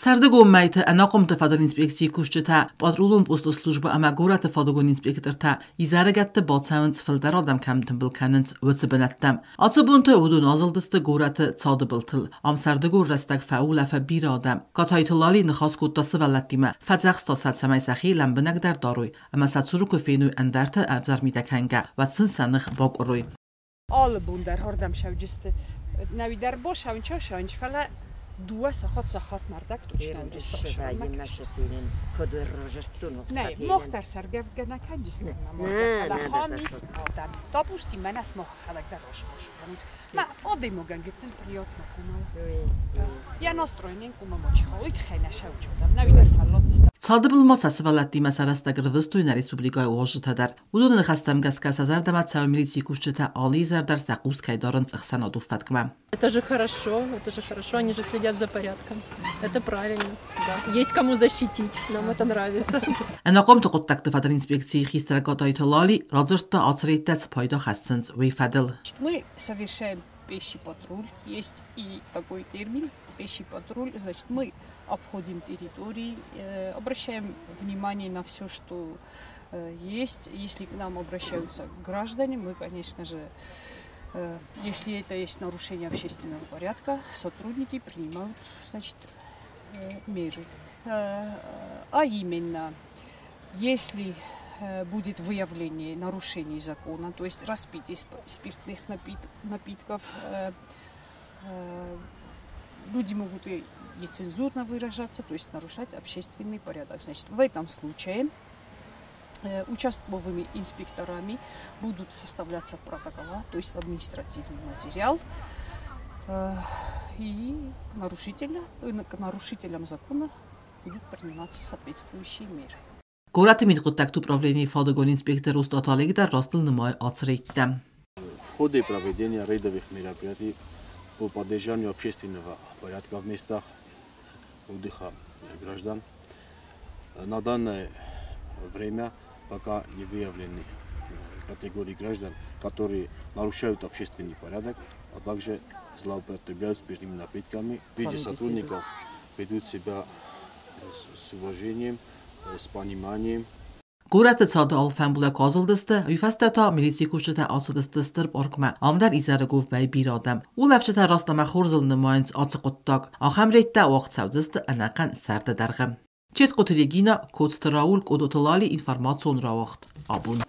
Сӕрдыгон мӕйты ӕнахъомты фӕдыл инспекцийы кусджытӕ, патрулон посты службӕ ӕмӕ горӕты фадыгон инспектортӕ изӕрыгӕтты бацӕуынц, фылдӕр адӕм кӕм тымбыл кӕнынц, уыцы бынӕттӕм. Ацы бонты уыдон азылдысты горӕты цады былтыл. Ам сӕрдыгон рӕстӕг фӕулӕфы бирӕ адӕм. Катайты Лали ныхас кодта сывӕллӕттимӕ, фӕдзӕхста сӕ, цӕмӕй сӕхи лӕмбынӕгдӕр дарой ӕмӕ сӕ цуры куы феной ӕндӕрты ӕвзӕр митӕ кӕнгӕ, уӕд сын сӕ ных бакъуырой. Алы бон дӕр ардӕм сӕуджысты. Нӕуидӕр босӕунча сӕунч, фӕлӕ дыууӕ сахат сахатмӕ рдӕг точно уыдысты. Нӕ, мах дӕр сӕргӕвдгӕ нӕ кӕнджыстӕм, фӕлӕ хамис адӕм. Допустим, мӕнӕ смах хӕлӕг дӕр расхос кӕнут. Мӕ адӕймагӕн гыццыл приятно кумӕ. Йӕ настроение кумӕ ма чиха, уый тыххӕй нӕ сӕуджодам, нӕуидӕр фӕллад. Цады былмӕ сӕ сывӕллӕттимӕ сӕ рӕстӕг рвыстой нӕ республикӕйы уазджытӕ дӕр. Уыдоны ныхӕстӕм гӕсгӕ сӕ зӕрдӕмӕ цӕуы милицийы кусджытӕ алы изӕр дӕр сӕ хъус кӕй дарынц ӕхсӕнадон фӕткмӕ. Это же хорошо, это же хорошо, они же следят за порядком. Это правильно, да. Есть кому защитить, нам это нравится. Ӕнахъомты хъуыддӕгты фӕдыл инспекцийы хистӕр Гадайты Лали радзырдта, ацы рейдтӕ цы пайда хӕссынц, уый фӕдыл. Мы совершаем пеший патруль. Есть и такой термин пеший патруль. Значит, мы обходим территории, обращаем внимание на все, что есть. Если к нам обращаются граждане, мы, конечно же, если это есть нарушение общественного порядка, сотрудники принимают, значит, меры. А именно, если будет выявление нарушений закона, то есть распитие спиртных напитков, люди могут и нецензурно выражаться, то есть нарушать общественный порядок. Значит, в этом случае участковыми инспекторами будут составляться протокола, то есть административный материал, и к нарушителям закона будут приниматься соответствующие меры. Горӕты мидхъуыддӕгты управленийы фадыгон инспектор Остъаты Олег дӕр растыл нымайы ацы рейдтӕ. В ходе проведения рейдовых мероприятий по поддержанию общественного порядка в местах отдыха граждан на данное время пока не выявлены категории граждан, которые нарушают общественный порядок, а также злоупотребляют спиртными напитками. В виде сотрудников ведут себя с уважением, с пониманием. Горӕты цады алфӕмбылай куы азылдысты, уый фӕстӕ та милицийы кусджытӕ ацыдысты стыр паркмӕ. Ам дӕр изӕрыгон вӕййы бирӕ адӕм. Улӕфджытӕ раст ӕмӕ хорзыл нымайынц ацы хъуыддаг. Ахӕм рейдтӕ уагъд цӕудзысты ӕнӕхъӕн сӕрды дӕргъы. Ческъоты Регина, Коцты Рауль, Къодоты Лали, информацион рауагъд. Абон.